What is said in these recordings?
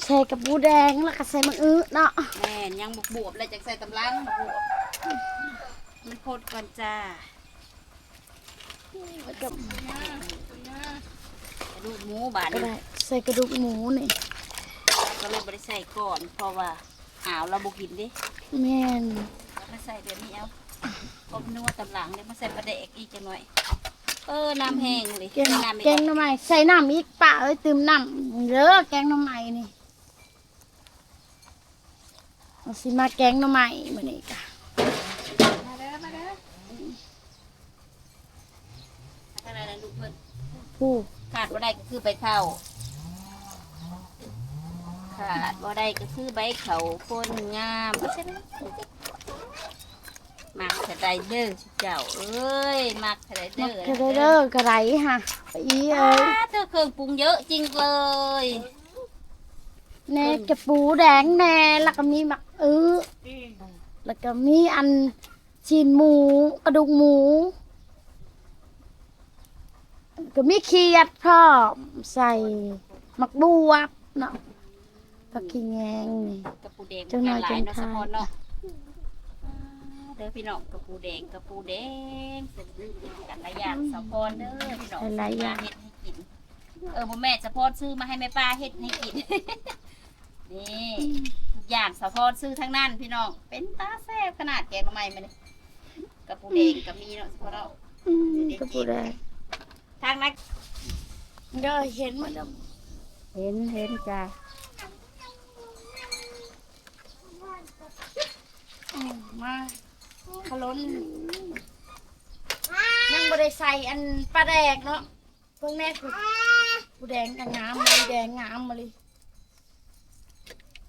ໃສ່ກະປູແດງ ແລ້ວກໍໃສ່ໝາກອຶເນາະ. ແມ່ນ ຍັງບວບໆ ແລ້ວຈັ່ງໃສ່ຕຳຫຼັງ ບວບ ມັນພົດກ່ອນຈ້າ. ແລ້ວກໍ ກະດູກໝູບາດນີ້ ກໍໄດ້ໃສ່ກະດູກໝູນີ້ ກໍເລີຍບໍ່ໄດ້ໃສ່ກ່ອນ ເພາະວ່າ ອ້າວ ລາວບໍ່ກິນເດ້. ແມ່ນ ມາໃສ່ແບບນີ້ເອົາ ຄວາມນົວຕຳຫຼັງເດ້. ມາໃສ່ປາແດກອີກຈັກໜ່ອຍ. ເອີ ນ້ຳແຫ້ງເລີຍ ແກງ ໃສ່ນ້ຳອີກ ແກງໜໍ່ໄມ້ ໃສ່ນ້ຳອີກປ້າເອີຍ. ຕື່ມນ້ຳເດີ ແກງໜໍ່ໄມ້ນີ້ ເຮົາຊິມາແກງໜໍ່ໄມ້ມື້ນີ້ກະ ມາເດີ ມາເດີ. ທາງນັ້ນນະລູກເພິ່ນ ຜູ້ ຂາດບໍ່ໄດ້ກໍຄືໃບເຂົ້າ ຂາດບໍ່ໄດ້ກໍຄືໃບເຂົ້າຄົນງາມ. ມັກເທົ່າໃດເດີເຈົ້າເອີຍ ມັກເທົ່າໃດເດີ ມັກເທົ່າໃດເດີ ກະໄດ້ຫະ ອີເອີຍ. ເອີ ເຄື່ອງປຸງເຍີະຈິງເລີຍ ແນ່ ກະປູແດງແນ່ ແລ້ວກໍມີໝາກອຶ ແລ້ວກໍມີອັນ ຊີ້ນໝູ ກະດູກໝູ ກໍມີຂຽດພ້ອມ ໃສ່ໝາກບວບເນາະ ຜັກຂິງແຍງນີ້ ກະປູແດງ ຈັກໜ້ອຍ ຫຼາຍໆ ເນາະ ສະພອນເນາະ. ເດີພີ່ນ້ອງ ກະປູແດງ ກະປູແດງ ເຊິ່ງກັນຫຼາຍຢ່າງ ສະພອນເດີພີ່ນ້ອງ ຫຼາຍໆຢ່າງ ເຮັດໃຫ້ກິນ. ເອີ ບໍ່ແມ່ນ ສະພອນຊື້ມາໃຫ້ແມ່ປ້າເຮັດໃຫ້ກິນ. ນີ້ ອືມ ທຸກຢ່າງສະພອນຊື້ທັງນັ້ນພີ່ນ້ອງ ເປັນຕາແຊບຂະໜາດ ແກງໜໍ່ໄມ້ມື້ນີ້. ກະປູແດງກໍມີເນາະ ສະພອນເນາະ. ອືມ ກະປູແດງ ທາງນັ້ນ ເດີ ເຫັນໝົດແລ້ວ ເຫັນ ເຫັນຈ້າ. ອືມ ມາ ຂະຫຼົ່ນ ຍັງບໍ່ໄດ້ໃສ່ອັນປາແດກເນາະ. ເບິ່ງແນ່ ກະປູແດງກໍງາມ ແດງງາມມາເລີຍ.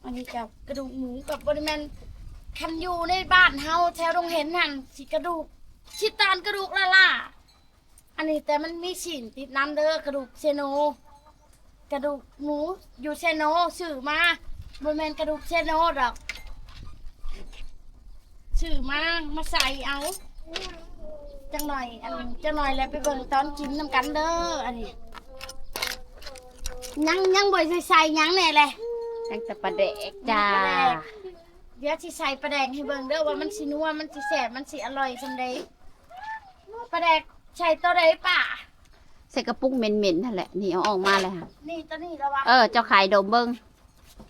ອັນນີ້ກໍກະດູກໝູ ກໍບໍ່ໄດ້ແມ່ນ ຄັນຢູ່ໃນບ້ານເຮົາແຖວດົງເຫັນຫັ້ນ ຊິກະດູກ ຊິຕອນກະດູກລ້າໆ. ອັນນີ້ແຕ່ມັນມີຊີ້ນຕິດນຳເດີ ກະດູກເຊໂນ ກະດູກໝູຢູ່ເຊໂນ ຊື້ມາ ບໍ່ແມ່ນກະດູກເຊໂນດອກ. ຊື້ມາ ມາໃສ່ເອົາ ຈັກໜ້ອຍ ອັນ ຈັກໜ້ອຍແລ້ວໄປເບິ່ງຕອນກິນນຳກັນເດີ. ອັນນີ້ ຍັງ ຍັງບໍ່ໄດ້ໃສ່ຫຍັງແນ່ແຫຼະ ຍັງແຕ່ປາແດກຈ້າ ປາແດກ. ດຽວຊິໃສ່ປາແດກໃຫ້ເບິ່ງເດີ ວ່າມັນຊິນົວ ມັນຊິແຊບ ມັນຊິອະລ່ອຍສ່ຳໃດ. ປາແດກໃສ່ໂຕໃດປ້າ? ໃສ່ກະປຸກເໝັນໆ ຫັ້ນແຫຼະ ນີ້ເອົາອອກມາແລ້ວ ນີ້ໂຕນີ້ລະວະ. ເອີ ເຈົ້າຂາຍດົມເບິ່ງ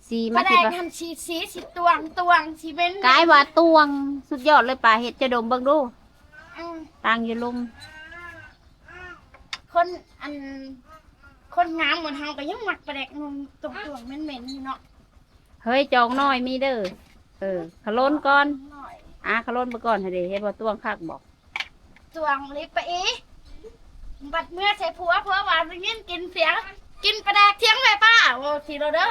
ສີມັນ ປາແດກຫັ້ນ ສີ ສີ ສີຕ່ວງໆ ສີເໝັນ ກາຍວ່າຕ່ວງ ສຸດຍອດເລີຍ ປ້າເຮັດເຈົ້າດົມເບິ່ງດູ. ອືມ ຕ່າງຢູ່ລຸ່ມ ຄົນ ອັນ ຄົນງາມໝົດເຮົາກໍຍັງມັກປາແດກນົມຕ່ວງໆ ເໝັນໆ ນີ້ເນາະ. ເຮີ້ຍ ຈອງໜ້ອຍມີເດີ. ເອີ ຂະຫຼົ່ນກ່ອນ ອາ ຂະຫຼົ່ນໄປກ່ອນຫັ້ນເດ. ເຫັນບໍ່ ຕວງຄັກບໍ່? ຕວງເລີຍປະອີ. ບັດເມືອໃສ່ຜົວ ເພາະວ່າໄດ້ຍິນກິນສຽງ ກິນປາແດກທຽງແມ່ປ້າ. ໂອ້ ຊິໂລເດີ.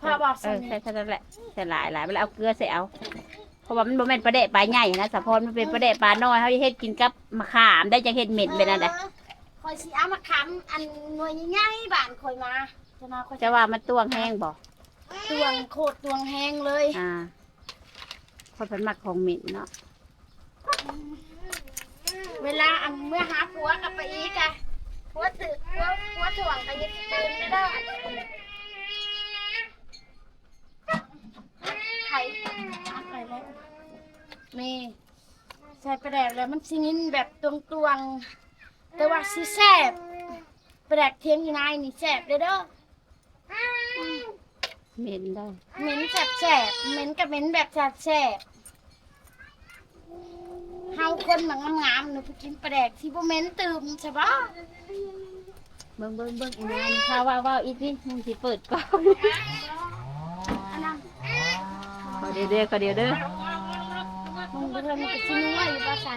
ພໍບອກ ເອີ ສ່ຳນີ້ ໃສ່ເທົ່ານັ້ນແຫຼະ ໃສ່ຫຼາຍໆ ແລ້ວເອົາເກືອໃສ່ເອົາ. ເພາະວ່າມັນບໍ່ແມ່ນປາແດກປາໃຫຍ່ນະ ສາວພອນ ມັນເປັນປາແດກປານ້ອຍ ເຮົາເຮັດກິນກັບມະຂາມໄດ້ ຈັ່ງເຮັດເໝັນແບບນັ້ນນະ. ເອີ ຂ້ອຍຊິເອົາມະຂາມອັນໜ່ວຍໃຫຍ່ໆ ບ້ານຂ້ອຍມາ ຈະມາ ຂ້ອຍ ເຈົ້າວ່າມັນຕ່ວງແຮງບໍ່? ຕ່ວງ ໂຄດຕ່ວງແຮງເລີຍ. ອ່າ ຂ້ອຍພັດມັກຂອງເໝັນເນາະ. ເວລາອັນເມືອຫາຜົວກັບໄປອີກກະ ຜົວຖືກ ຜົວ ຜົວຖ່ວງກະຢ່າຕື່ມເດີ. ໄຂ່ ໄຂ່ແລ້ວ ນີ້ ໃສ່ປາແດກແລ້ວມັນຊິຍິນແບບຕວງໆ ແຕ່ວ່າຊິແຊບ. ປາແດກທຽງອີ່ນາຍນີ້ແຊບເດີ. ເໝັນໄດ໋ ເໝັນແຊບໆ ເໝັນກະເໝັນແບບແຊບໆ. ເຮົາຄົນມັນງາມໆ ໜູໄປກິນປາແດກທີ່ບໍ່ເໝັນຕື່ມຊະບໍ? ເບິ່ງໆໆ ອີ່ນາຍນີ້ ຖ້າເວົ້າໆ ອີກນີ້ ມັນຊິເປີດກ້ອງ. ອັນນັ້ນ ຂໍດຽວເດີ ຂໍດຽວເດີ. ເບິ່ງເບິ່ງ ມັນກະຊິນົວຢູ່ບໍ່? ໃສ່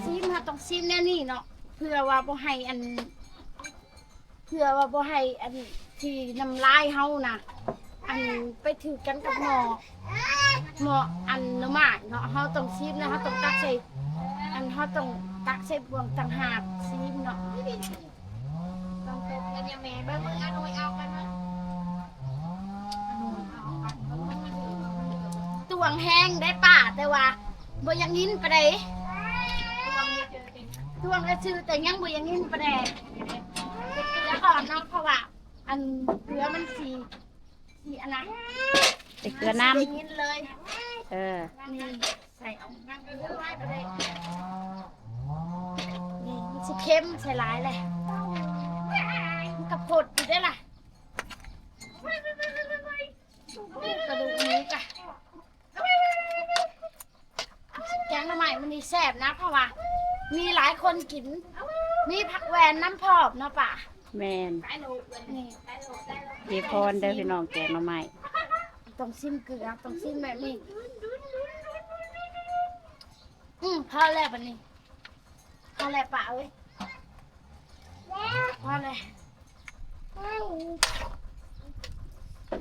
ຊີມ ເຮົາຕ້ອງຊີມແນວນີ້ເນາະ ເພື່ອວ່າບໍ່ໃຫ້ອັນ ເພື່ອວ່າບໍ່ໃຫ້ອັນທີ່ນ້ຳລາຍເຮົານະ ອັນໄປຖືກກັນກັບໝໍ້ ໝໍ້ອັນໜໍ່ໄມ້ເນາະ. ເຮົາຕ້ອງຊີມນະ ເຮົາຕ້ອງຕັກໃສ່ ອັນ ເຮົາຕ້ອງຕັກໃສ່ບ່ວງຕ່າງຫາກຊີມເນາະ. ຕວງແຮງໄດ໋ປ້າ ແຕ່ວ່າບໍ່ຢາກຍິນປານໃດ. ຊ່ວງລະຊື່ ແຕ່ຍັງບໍ່ຢາກຍິນປາແດກ ເກືອອ່ອນເນາະ ເພາະວ່າອັນເກືອມັນຊິ ຊິອັນນັ້ນ ໃສ່ເກືອນຳ ຊິໄດ້ຍິນເລີຍ. ເອີ ນີ້ໃສ່ອອກມາເລີຍປາແດກ ນີ້ມັນຊິເຄັມ ໃສ່ຫຼາຍແຫຼະ ມັນກະພົດຢູ່ເດ້ລະ ກະດູກໝູກະ. ແກງໜໍ່ໄມ້ມື້ນີ້ແຊບນະ ເພາະວ່າມີຫຼາຍຄົນກິນ ມີຜັກແວ່ນນຳພ້ອມເນາະປ້າ. ແມ່ນ ນີ້ ເຈພອນເດີພີ່ນ້ອງ ແກງໜໍ່ໄມ້ ຕ້ອງຊິມເກືອ ຕ້ອງຊິມແບບນີ້. ອື ພໍແລ້ວບັດນີ້ ພໍແລ້ວປ້າເອີຍ ພໍແລ້ວ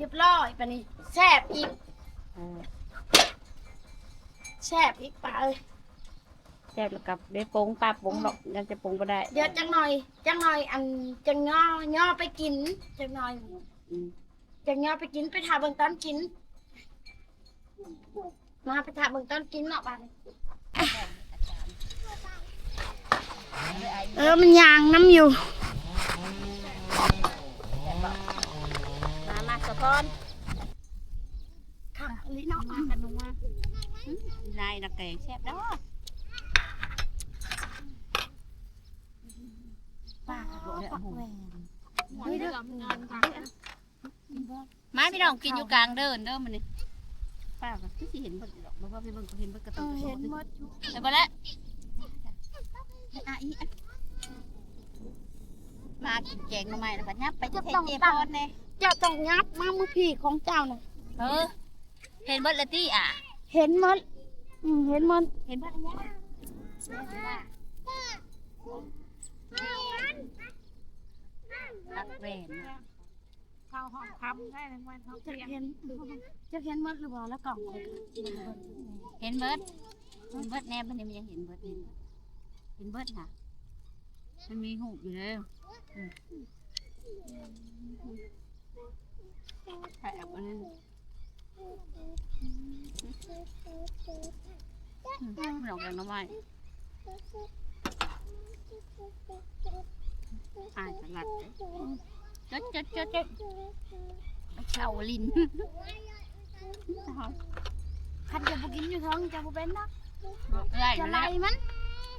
ຮຽບຮ້ອຍ ບາດນີ້ແຊບອີກ ເອີ ແຊບອີກປ້າເອີຍ. ແຊບແລ້ວກໍໄດ້ປົງ ປ້າປົງດອກ ອືມ ຍັງຈະປົງບໍ່ໄດ້ ດຽວຈັກໜ່ອຍ ຈັກໜ່ອຍ ອັນ ຈັ່ງຍໍ ຍໍໄປກິນຈັກໜ່ອຍ ອືມ ຈັ່ງຍໍໄປກິນ ໄປຖ້າເບິ່ງຕອນກິນ. ມາໄປຖ້າເບິ່ງຕອນກິນເນາະບາດນີ້ ເອີ ມັນຍ່າງນຳຢູ່ ມາ ມາສະພອນ ຄັກອີ່ຫຼີເນາະ ມາກັນ ມາ ອືມ ນາຍນະແກງແຊບເນາະ ປາກ ເຮີ້ຍ ເດີ ມາພີ່ນ້ອງ ກິນຢູ່ກາງເດີ່ນເດີມື້ນີ້ ປ້າກໍຄືຊິເຫັນເບິດດອກ ບໍ່ວ່າໄປເບິ່ງກໍເຫັນເບິດກະ ເອີ ເຫັນໝົດ ເຫັນເບິດແລ້ວ ມາກິນແກງໜໍ່ໄມ້ແລ້ວກໍຫຍັບໄປທີ່ເຈພອນແດ່ ເຈົ້າຕ້ອງຫຍັບມາມື້ພີ້ຂອງເຈົ້ານະ ເອີ ເຫັນເບິດແລ້ວຕິ ອາ ເຫັນໝົດ ອືມ ເຫັນໝົດ ເຫັນເບິດແລ້ວ ປັກແວ່ນ ເຂົ້າຫ້ອງຄຳໄດ້ແລ້ວ ແມ່ນເຂົ້າ ຈັກເຫັນ ຈັກເຫັນໝົດຫຼືບໍ່ລະກ່ອງ ເຫັນເບິດ ເຫັນເບິດແນ່ ບັດນີ້ມັນຍັງເຫັນເບິດ ເຫັນເບິດ ເຫັນເບິດຫະ ມັນມີຮູບຢູ່ເດີ ອືມ ຖ່າຍເອົາອັນນັ້ນ ອືມ ດອກແກງໜໍ່ໄມ້ ອ້າຍສະຫຼັດ ຈົດ ຈົດ ຈົດ ຈົດ ເຂົ້າຫຼິ້ນ ຄັນເຈົ້າບໍ່ກິນຢູ່ເທິງ ເຈົ້າບໍ່ເປັນດອກ ເອື້ອຍ ຈະໄລ່ມັນ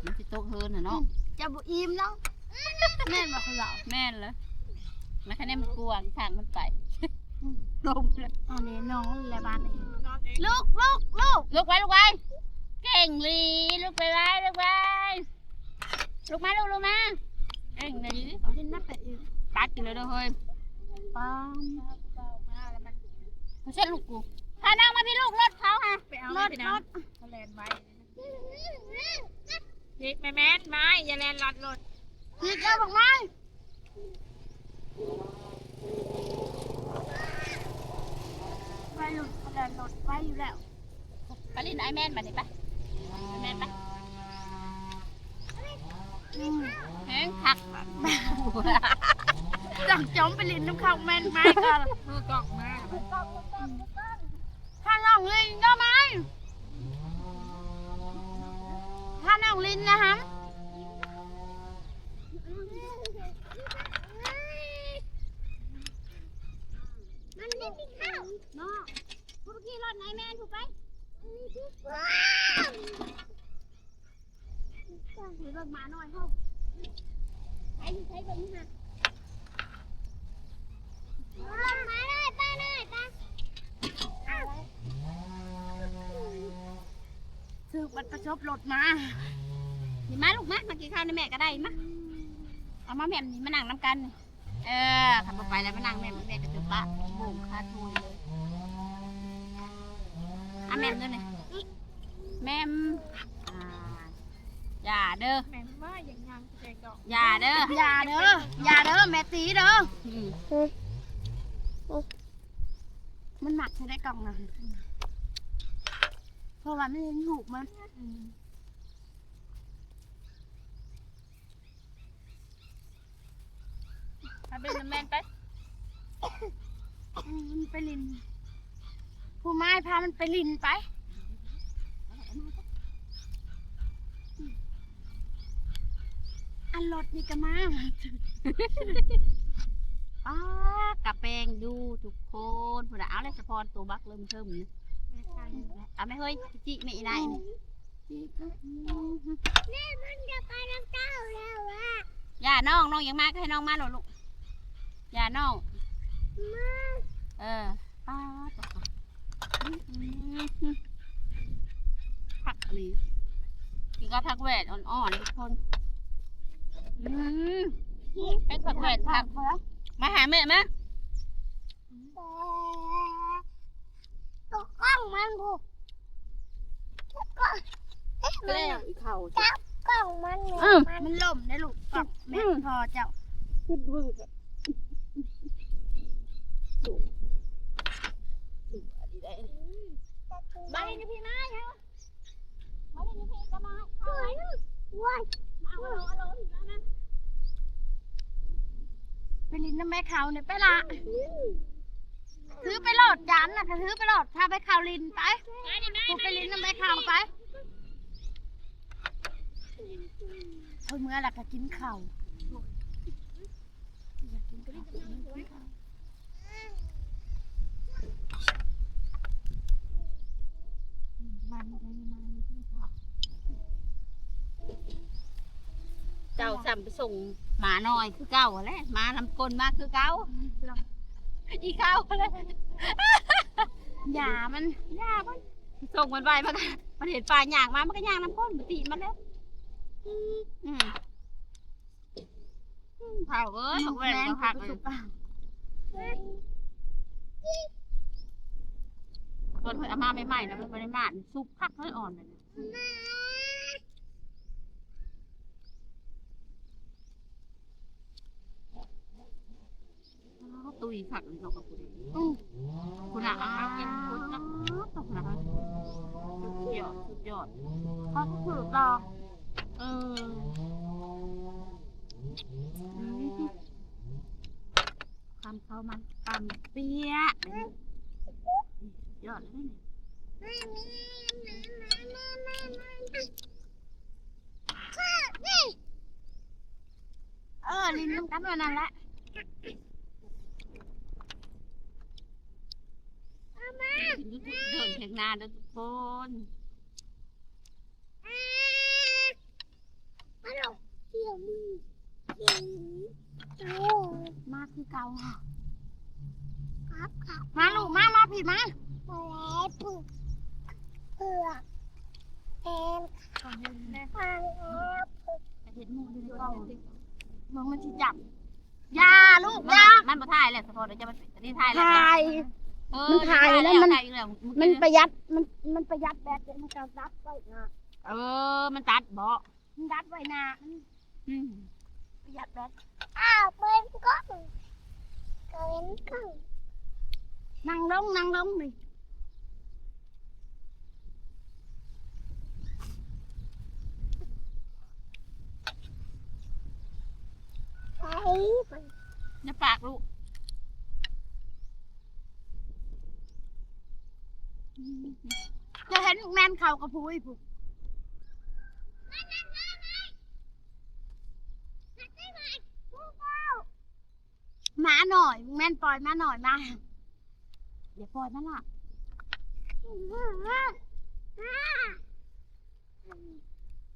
ມັນຊິຕົກເຮືອນຫັ້ນເນາະ ອືມ ເຈົ້າບໍ່ອີ່ມແລ້ວ ແມ່ນບໍ່ເຂົາເວົ້າ ແມ່ນແຫຼະ ມັນຄະແນນມັນກວ້າງ ທາງມັນໄປ ອືມ ລົມເລີຍ ອັນນີ້ນອນແລ້ວບາດນີ້ ລຸກ ລຸກ ລຸກ ລຸກໄວ ລຸກໄວ ເກັ່ງຫຼີ ລຸກໄວໆ ລຸກໄວ ລຸກມາ ລຸກ ລຸກມາ ເກັ່ງດີ ກິນນຳໄປອີກ ຕັດກິນເລີຍເດີເຮີ້ຍ ປາ ເຊັດລູກກູ ພານ້ອງມາພີ້ລູກ ລົດເຂົາຫະ ລົດ ລົດ ເຂົາແລ່ນໄວ ພີ້ແມ່ນໆ ໄມ້ ຢ່າແລ່ນລັດລົດ ພີ້ເຈົ້າບັກໄມ້ ໄວຢູ່ ເຂົາແລ່ນລົດໄວຢູ່ແລ້ວ ໄປຫຼິ້ນໄອແມນບາດນີ້ໄປ ໄອແມນໄປ ອືມ ແຮງຄັກ ຕ້ອງຈອມໄປຫຼິ້ນນຳເຂົາແມ່ນໄມ້ກ່ອນ ມືກ້ອງມາ ພານ້ອງຫຼິ້ນເດີໄມ້ ພານ້ອງຫຼິ້ນນະຫຳ ມັນບໍ່ກິນເຂົ້າເນາະ ຜູ້ຂີ່ລົດໄອແມນຜູ້ໄປ ໄປເບິ່ງໝານ້ອຍເຮົາ ໃຜ ໃຜເບິ່ງຫັ້ນນະ ເບິ່ງໝານ້ອຍ ປ້ານ້ອຍ ປ້າ ຖືກບັດປະສົບລົດມາ ນີ້ມາລູກມາ ມາກິນເຂົ້ານຳແມ່ກໍໄດ້ ມາ ເອົາມາແມ່ນນີ້ ມານັ່ງນຳກັນ ເອີ ຄັນບໍ່ໄປແລ້ວມານັ່ງແມ່ນ ແມ່ກໍຈະປະໂບງຄາຖ້ວຍເລີຍ ອາ ແມ່ນເດີນີ້ ແມ່ນ ອາ ຢ່າເດີ ແມ່ນວ່າຢ່າຍ່າງໃສ່ດອກ ຢ່າເດີ ຢ່າເດີ ຢ່າເດີ ແມ່ຕີເດີ ອືມ ມັນມັກໃສ່ໄດ້ກ່ອງນະ ເພາະວ່າມັນເຫັນຮູບມັນ ອືມ ພາໄປຫຼິ້ນນຳແມ່ນໄປ ອືມ ໄປຫຼິ້ນ ຜູ້ມາຍພາມັນໄປຫຼິ້ນໄປ. ລົດນີ້ກໍມາ ປ້າ ກະແປງຢູ່ທຸກຄົນ ພຸ້ນນະ ເອົາແລ້ວ ສະພອນໂຕບັກເລີ່ມເທີມນີ້ ເອົາແມ່ເຮີ້ຍ ຈິແມ່ອີນາຍນີ້ ນີ້ມັນຈະໄປນຳເຈົ້າແລ້ວຫວາ ຢ່ານ້ອງ ນ້ອງຢາກມາກໍໃຫ້ນ້ອງມາໂລດລູກ ຢ່ານ້ອງ ມາ ເອີ ປ້າ ຄັກອີ່ຫຼີ ກິນກັບຜັກແຫວດອ່ອນໆ ທຸກຄົນ ອືມ ເປັນຜັກແຫວດຄັກ ມາຫາແມ່ມາ ຕົກກ້ອງມັນພຸ້ນ ຕົກກ້ອງ ເອີ ມັນ ຈັບກ້ອງມັນ ເອີ ມັນລົ້ມເດ້ລູກ ກ້ອງແມ່ ອືມ ພໍ່ເຈົ້າ ຄິດວືດ ມາເລີຍພີ່ມາ ມາເລີຍພີ່ ກະມາ ໂອ້ຍ ມາເອົາ ເອົາ ເອົາ ເອົາ ໄປຫຼິ້ນນຳແມ່ເຂົານີ້ໄປລະ ຖືໄປໂລດ ຈານນະ ຖືໄປໂລດ ພາໄປເຂົາຫຼິ້ນໄປ ໄປຫຼິ້ນນຳແມ່ເຂົາໄປ ເອົາເມືອລະກະກິນເຂົ້າ ເຈົ້າຊ້ຳໄປສົ່ງໝານ້ອຍຄືເກົ່າຫັ້ນແຫຼະ ໝານຳກົ້ນມາຄືເກົ່າ ອີເຂົ້າຫັ້ນແຫຼະ ຢ່າມັນ ຢ່າມັນ ສົ່ງມັນໄປ ມັນກະ ມັນເຫັນປ້າຍ່າງມາ ມັນກະຍ່າງນຳກົ້ນ ມັນຕີນມັນເດ້ ອືມ ອືມ ເຖົ້າເອີຍ ບັກແວ່ນກໍຄັກເລີຍ ຕອນເພິ່ນເອົາມາໃໝ່ໆນະ ມັນບໍ່ໄດ້ໝານ ສຸກຄັກເລີຍ ອ່ອນ ຕຸ້ຍຄັກເລີຍເນາະ ອືມ ພຸ້ນນະ ອ້າວ ພຸ້ນນະ ສຸດຍອດ ສຸດຍອດ ເຂົາຄືດອກ ເອີ ອືມ ຄຳເຂົ້າມັນຕຳປຽກ ຍອດເລີຍ ເອີ ຫຼິ້ນນຳກັນວ່ານັ້ນແຫຼະ ກິນຢູ່ທຸກເດີ່ນຖຽງນາເດີທຸກຄົນ. ມາຄືເກົ່າ ມາລູກ ມາ ມາພີ້ ມາ ເຜືອກ ເຜືອກ ແອນ ເຫັນໝູ່ຢູ່ໃນກ້ອງ ເບິ່ງມັນຊິຈັບ ຢ່າລູກ ຢ່າ ມັນບໍ່ຖ່າຍແລ້ວ ສະເພາະເດີ ຈະມັນ ອັນນີ້ຖ່າຍແລ້ວ ເອີ ມັນຖ່າຍແລ້ວ ມັນ ມັນປະຢັດ ມັນ ມັນປະຢັດແບັດ ມັນກໍດັບໄວ້ໜ້າ ເອີ ມັນຕັດເບາະ ມັນດັບໄວ້ໜ້າ ອືມ ປະຢັດແບັດ ອ້າວ ເປັນກ້ອງ ເປັນກ້ອງ ນັ່ງລົງ ນັ່ງລົງນີ້ ໄປ ຢ່າປາກລູກ. ຈະເຫັນແມ່ນເຂົາກະພຸ້ຍພຸ້ນ ໝານ້ອຍ ແມ່ນປ່ອຍໝານ້ອຍມາ ຢ່າປ່ອຍມັນລະ.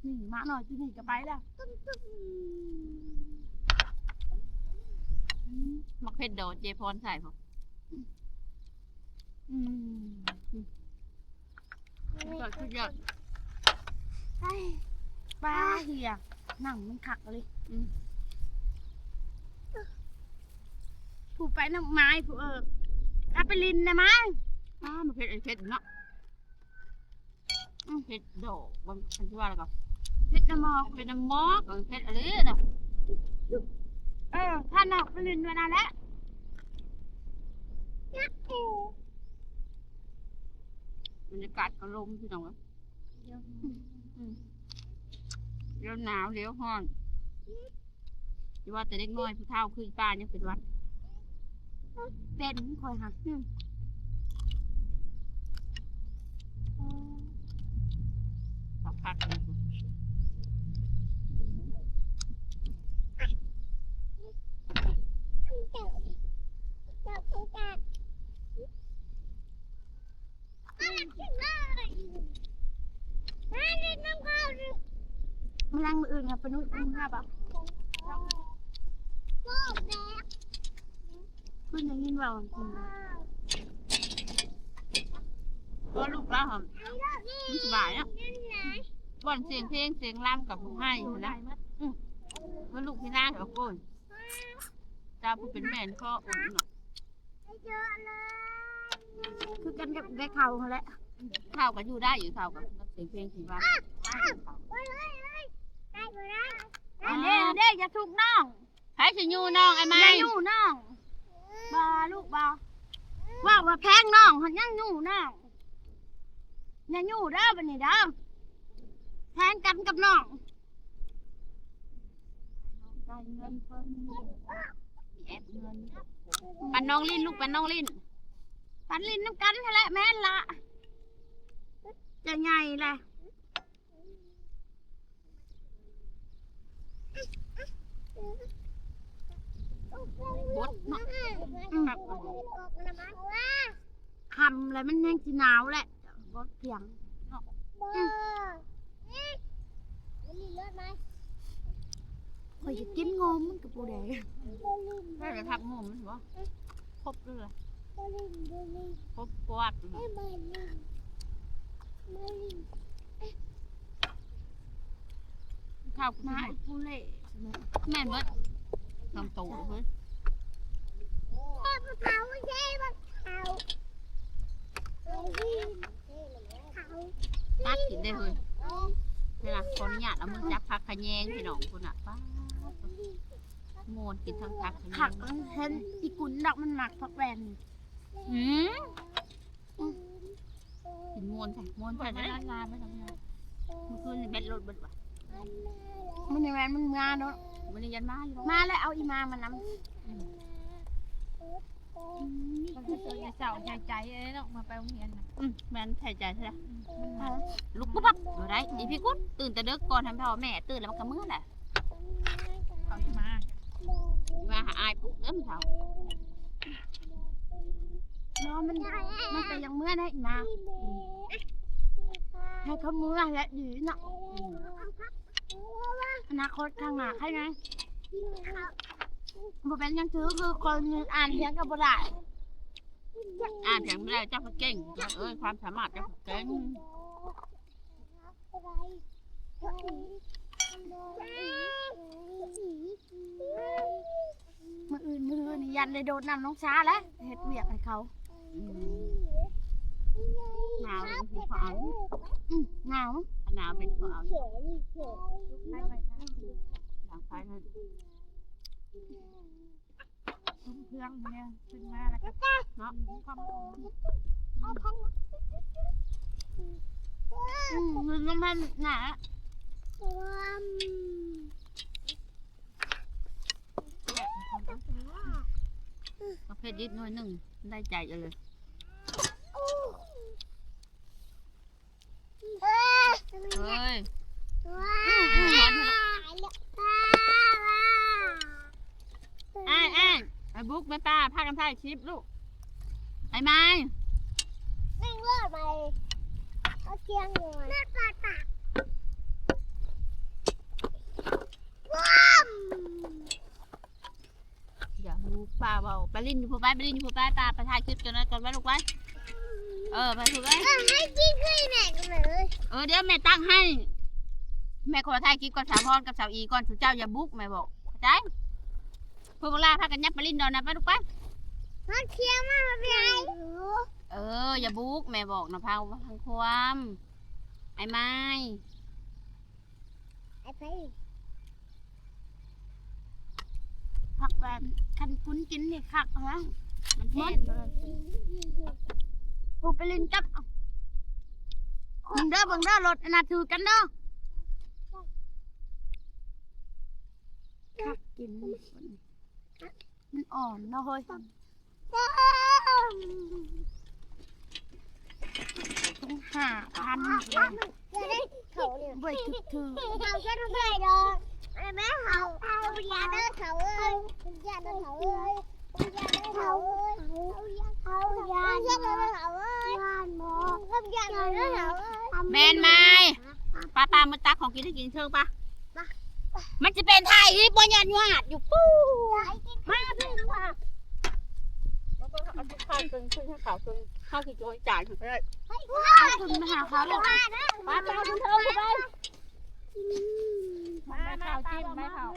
ນີ້ ໝານ້ອຍຕົວນີ້ກະໄປແລ້ວ ໝາກເຜັດດອກເຈພອນໃສ່ພຸ້ນ ອືມ ສຸດຍອດ ສຸດຍອດ ໄປ ປາເຫື່ອ ໜັງມັນຄັກອີ່ຫຼີ ອືມ ຜູ້ໄປນຳໝາຍຜູ້ເອີ ພາໄປຫຼິ້ນນະໝາຍ ອ້າ ໝາກເຜັດ ອັນເຜັດເນາະ. ອືມ ເຜັດດອກ ມັນ ມັນຊິວ່າແລ້ວກໍເຜັດນ້ຳໝອກ ເຜັດນ້ຳໝອກ ເອີ ເຜັດອີ່ຫຼີນະ ເອີ ພານ້ອງໄປຫຼິ້ນຢູ່ນັ້ນແຫຼະ ບັນຍາກາດກໍລົມພີ່ນ້ອງເອີຍ ອືມ ອືມ ລຽວໜາວລຽວຮ້ອນ. ຢ່າວ່າແຕ່ເດັກນ້ອຍ ຜູ້ເຖົ້າຄືອີ່ປ້າຍັງເປັນຫວັດ ເປັນຂ້ອຍຫັ້ນ ອືມ ຄັກໆ ເລີຍ. ມານັ່ງມື້ອື່ນຫາປານຸດ ຫາປາ ເພິ່ນໄດ້ຍິນເວົ້າ ບໍ່ ລູກລາວຫັ້ນ ມັນສະບາຍເນາະ ບ່ອນສຽງເພງສຽງລຳກໍບໍ່ໃຫ້ນະ ອື ເພິ່ນລູກພີ່ນາງກໍໂກນ ເຈົ້າຜູ້ເປັນແມ່ນຂໍອົນເນາະ ຄືກັນກັບໄດ້ເຂົ້າຫັ້ນແຫຼະ ເຂົ້າກໍຢູ່ໄດ້ຢູ່ ເຂົ້າກໍສຽງເພງສຽງລຳ ອັນເດ້ ອັນເດ້ ຢ່າທຸບນ້ອງ ໃຜຊິຍູ້ນ້ອງ ອ້າຍໄມ້ ຢ່າຍູ້ນ້ອງ ບໍ່ລູກບໍ່ ເວົ້າວ່າແພງນ້ອງ ຍັງຍູ້ນ້ອງ ຢ່າຍູ້ເດີ ບັດນີ້ເດີ ແພງກັນກັບນ້ອງ ໄດ້ເງິນເພິ່ນ ແອບເງິນ ປັນນ້ອງຫຼິ້ນ ລູກ ປັນນ້ອງຫຼິ້ນ ປັນຫຼິ້ນນຳກັນຫັ້ນແຫຼະ ແມ່ນລະ ຈະໃຫຍ່ແຫຼະ ບົດເນາະ ອືມ ຄ່ຳແລ້ວມັນແຮງຊິໜາວແຫຼະ ບໍ່ພຽງເນາະ ອືມ ຂ້ອຍຊິກິນງົວມັນກໍບໍ່ໄດ້ ໄດ້ແຕ່ຜັກງົວມັນບໍ່ ຄົບເລີຍ ຄົບກວາດ ເຂົ້າມາ ແມ່ນເບິດ ສອງໂຕເຮີ້ຍ ຕັດກິນໄດ້ເຮີ້ຍ ເວລາຂໍອະນຸຍາດເອົາມືຈັບຜັກຂະແຍງ ພີ່ນ້ອງ ພຸ້ນນະ ປາດ ມ່ວນ ກິນທັງຜັກທັງ ຄັກ ເຫັນອີກຸນດອກ ມັນມັກຜັກແວ່ນ ອືມ ກິນມ່ວນແທ້ ມ່ວນແທ້ເດ້ ມື້ຄືນນີ້ແບັດລົດເບິດຫວາ ມື້ນີ້ແມ່ນມັນມາເນາະ ມື້ນີ້ຢ້ານມາຢູ່ ມາແລ້ວ ເອົາອີ່ມາມານຳ ອືມ ອືມ ມັນຄືໂຕໃຫຍ່ເສົ້າໃຫຍ່ໃຈເດ້ເນາະ ເມື່ອໄປໂຮງຮຽນນະ ອືມ ແມ່ນໃສ່ໃຈແທ້ ອືມ ລຸກປຸບປັບບໍ່ໄດ້ ອີພີກຸນ ຕື່ນແຕ່ເດິກ ກ່ອນໃຫ້ພໍ່ແມ່ຕື່ນແລ້ວມັນກໍເມືອແຫຼະ ເອົາມາ ມາຫາອ້າຍປຸກເດີ ມື້ເຊົ້າ ເນາະ ມັນ ມັນກໍຍັງເມືອໄດ້ອີ່ມາ ອືມ ໃຫ້ເຂົາເມືອແຫຼະ ດີເນາະ ອືມ ອະນາຄົດຂ້າງໜ້າໃຄແນ່ ບໍ່ເປັນຫຍັງ ຖືຄືຄົນອ່ານພຽງກໍບໍ່ໄດ້ ອ່ານພຽງບໍ່ໄດ້ ເຈົ້າກໍເກັ່ງ ເອີຍ ຄວາມສາມາດເຈົ້າກໍເກັ່ງ ມື້ອື່ນ ມື້ອື່ນນີ້ຢ້ານໄດ້ໂດດນ້ຳນ້ອງຊາແລ້ວ ເຮັດວຽກໃຫ້ເຂົາ ອືມ ໜາວເປັນຜູ້ເອົາ ອືມ ໜາວ ໜາວເປັນຜູ້ເອົາ ຫຼັງໄຟນັ້ນ ເຄື່ອງແມ່ຂຶ້ນມາແລ້ວກໍເນາະ ອືມ ມັນນ້ຳມັນໜາ ປະເພດດິບໜ່ວຍໜຶ່ງ ໄດ້ໃຈເລີຍ. ເອີຍ ອືມ ອ້າຍ ອ້າຍ ອ້າຍບຸກ ແມ່ປ້າພາກັນຖ່າຍຄລິບລູກ ອ້າຍໄມ້ ນັ່ງເລີຍໄປ ເອົາຄຽງຢູ່ ແມ່ປ້າຕາ ວ້າມ ຢ່າຮູ້ປ້າເວົ້າ ໄປຫຼິ້ນຢູ່ພຸ້ນໄປ ໄປຫຼິ້ນຢູ່ພຸ້ນໄປ ປ້າໄປຖ່າຍຄລິບຈັກໜ້ອຍກ່ອນໄປລູກໄປ ເອີ ໄປພຸ້ນໄປ ເອີ ໃຫ້ກິນຄືແມ່ກັນເລີຍ ເອີ ດຽວແມ່ຕັກໃຫ້ ແມ່ຂໍຖ່າຍຄລິບກັບສາວພອນກັບສາວອີກ່ອນ ຊຸມເຈົ້າຢ່າບຸກ ແມ່ບອກ ເຂົ້າໃຈ ພວກບັກຫຼ້າພາກັນຫຍັບໄປຫຼິ້ນດອນນະ ໄປລູກໄປ ເຂົາຄຽງມາເປັນໄງ ເອີ ຢ່າບຸກ ແມ່ບອກນະ ຟັງ ຟັງຄວາມ ອ້າຍໄມ້ ອ້າຍໄມ້ ຜັກແວ່ນ ຄັນຄຸນກິນນີ້ຄັກນະ ມັນແພງເລີຍ ຜູ້ໄປຫຼິ້ນກັບ ເບິ່ງເດີ ເບິ່ງເດີ ລົດອັນນະຖືກັນເດີ ຄັກກິນ ມັນອ່ອນເນາະເຮີ້ຍ ຕ້ອງຫ້າພັນ ເຮົາເນາະ ບໍ່ຖືກ ເຮົາຈະໄດ້ດອກ ແມ່ເຮົາ ເຮົາຢ່າເດີເຂົາເອີຍ ຢ່າເດີເຂົາເອີຍ. ແມ່ນໄໝ? ໄປໆ ມາຕັກຂອງກິນໃຫ້ກິນເທິງປະ. ມັນຊິເປັນໄທອີກບໍ່ຍາດຍາດຢູ່ປູ້. ມາພີ່ມາ. ເອົາເຂົ້າເຄິ່ງ ເອົາເຂົ້າເຄິ່ງ ເຂົ້າກິນໂຈຍຈານ ໄປໆ ຂຶ້ນໄປຫາເຂົາເລີຍ. ໄປໆ ຂຶ້ນເທິງໄປ. ມາ ມາ ມາ ກິນ ມາເຂົ້າ.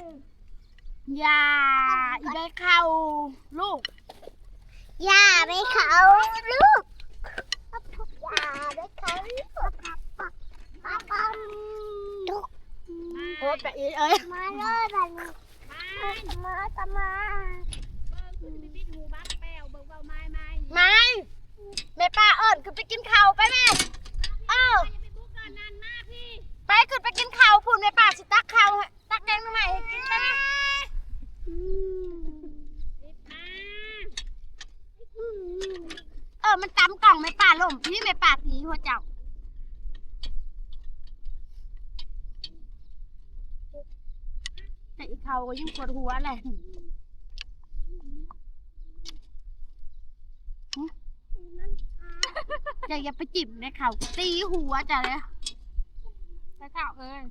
ຢ່າ ອີໃບເຂົ້າລູກ ຢ່າໃບເຂົ້າລູກ ຢ່າໃບເຂົ້າລູກ. ໂອ້ຍ ໄປອີກເອີຍ ມາເລີຍບັດນີ້ ມາ ມາ ມາ ມາ. ໄມ້ ແມ່ປ້າເອີ້ນຂຶ້ນໄປກິນເຂົ້າໄປແມ່. ເອີ ໄປ ຂຶ້ນໄປກິນເຂົ້າພຸ້ນ ແມ່ປ້າຊິຕັກເຂົ້າໃຫ້. ຕັກແກງໜໍ່ໄມ້ໃຫ້ກິນໄປ. ອືມ ເອີ ມັນຕຳກ້ອງແມ່ປ້າລົ້ມ ພີ້ແມ່ປ້າຕີຫົວເຈົ້າ. ແຕ່ອີເຂົ້າກໍຍັງປວດຫົວແຫຼະ. ເຈົ້າຢ່າໄປຈິ້ມໃນເຂົ້າ ຕີຫົວເຈົ້າເດ້ ໄປເຂົ້າເອີຍ.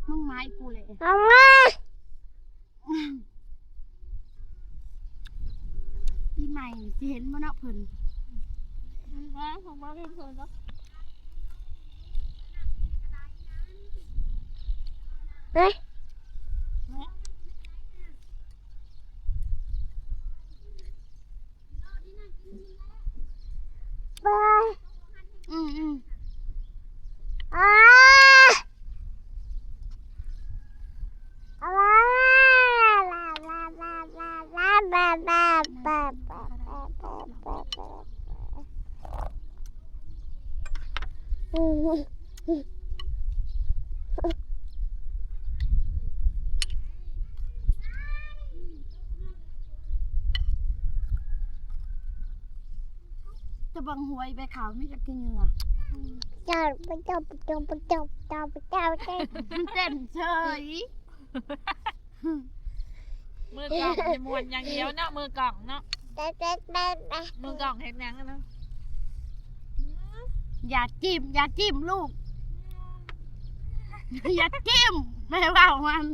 ມຶງມາອີກກູແຫຼະ ເອົາມາ. ປີໃໝ່ຊິເຫັນບໍ່ເນາະເພິ່ນ? ອືມ ເອົາ ເພິ່ນບໍ່ເຫັນເພິ່ນເນາະ ເຮີ້ຍ ເຮີ້ຍ ອືມໆ ອາ. ຈະເບິ່ງຫວຍໃບຂາວມີຈັກກິນເຫຍື່ອ ເຈົ້າ ເຈົ້າ ເຈົ້າ ເຈົ້າ ເຈົ້າ ເຈົ້າ ເຈົ້າ ເຈົ້າ ເຕັ້ນເສີຍ. ມືກ້ອງຊິມ່ວນຢ່າງດຽວເນາະ ມືກ້ອງເນາະ ແປະ ແປະ ແປະ ແປະ ມືກ້ອງເຮັດຫຍັງນະ? ຢ່າຈິ້ມ ຢ່າຈິ້ມລູກ ຢ່າຈິ້ມ ແມ່ເວົ້າມັນ.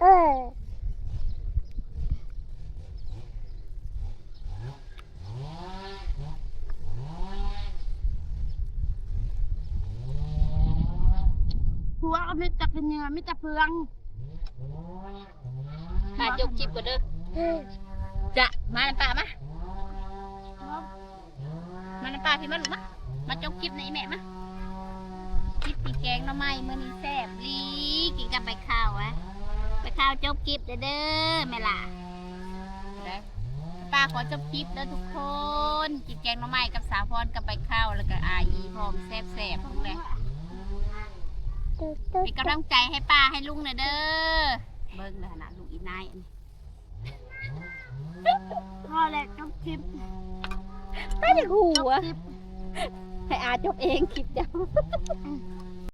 ເອີ ຜົວກໍມີແຕ່ເຫຍື່ອ ມີແຕ່ເຟືອງ. ມາຈົບຄລິບກ່ອນເດີ. ຈະ ມານຳປ້າມາ. ມານຳປ້າພີ້ມາລູກມາ. ມາຈົບຄລິບນຳອີ່ແມ່ມາ. ກິນແກງໜໍ່ໄມ້ມື້ນີ້ແຊບອີ່ຫຼີ ກິນກັບໃບຂ່າວອະ. ໃບຂ່າວຈົບຄລິບເດີ ເດີແມ່ຫຼ້າ. ໄດ້ ປ້າຂໍຈົບຄລິບເດີທຸກຄົນ. ກິນແກງໜໍ່ໄມ້ກັບສາວພອນກັບໃບຂ່າວ ແລ້ວກໍອາອີພ້ອມ ແຊບໆ ພຸ້ນແຫຼະ. ເປັນກຳລັງໃຈໃຫ້ປ້າໃຫ້ລຸງແດ່ເດີ. ເບິ່ງເດີຫັ້ນນະ ລູກອີນາຍອັນນີ້. ພໍແລ້ວ ຈົບຄລິບ. ໄປຢາກຫົວ ຈົບຄລິບ. ໃຫ້ອາຈົບເອງຄລິບເຈົ້າ.